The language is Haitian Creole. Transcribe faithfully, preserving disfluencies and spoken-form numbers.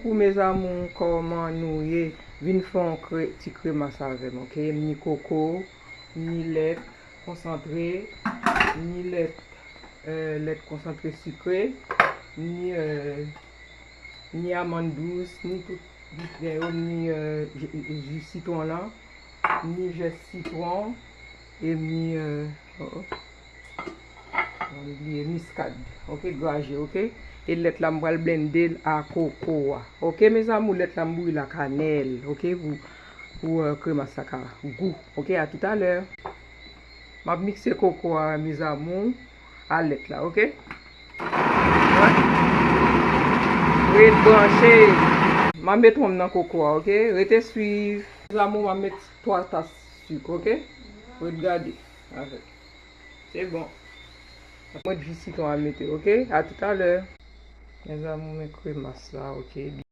Coucou mes amours, kòman nou ye? Vin fè yon kre, ti kremas avè m, ok? M ni koko, m ni lèt konsantre, m ni lèt, euh, lèt konsantre sikre, m ni, euh, m ni amann dous, m ni tout biten yo, m ni, euh, ji, ji sitwon lan, m ni zès sitwon, e m ni, euh, oh, oh. Mwen bliye miskad. Ok, graje, ok. E lèt la, m pral blende l a koko a. Ok, mes amours, lèt la, m bouyi l a kanèl. Ok, pou, pou, euh, kremas la ka gou. Ok, à tout à l'heure. M ap mikse koko a, mes amours, a lèt la, ok? Ret branche. M ap met wonm nan koko a, ok? Rete swiv. Mes amours, m ap met twa tas sik, ok? Ret gade avèk. Se bon. Mwen di sitwon a mete, ok? À tout à l'heure. Mes amours, men kremas la, ok?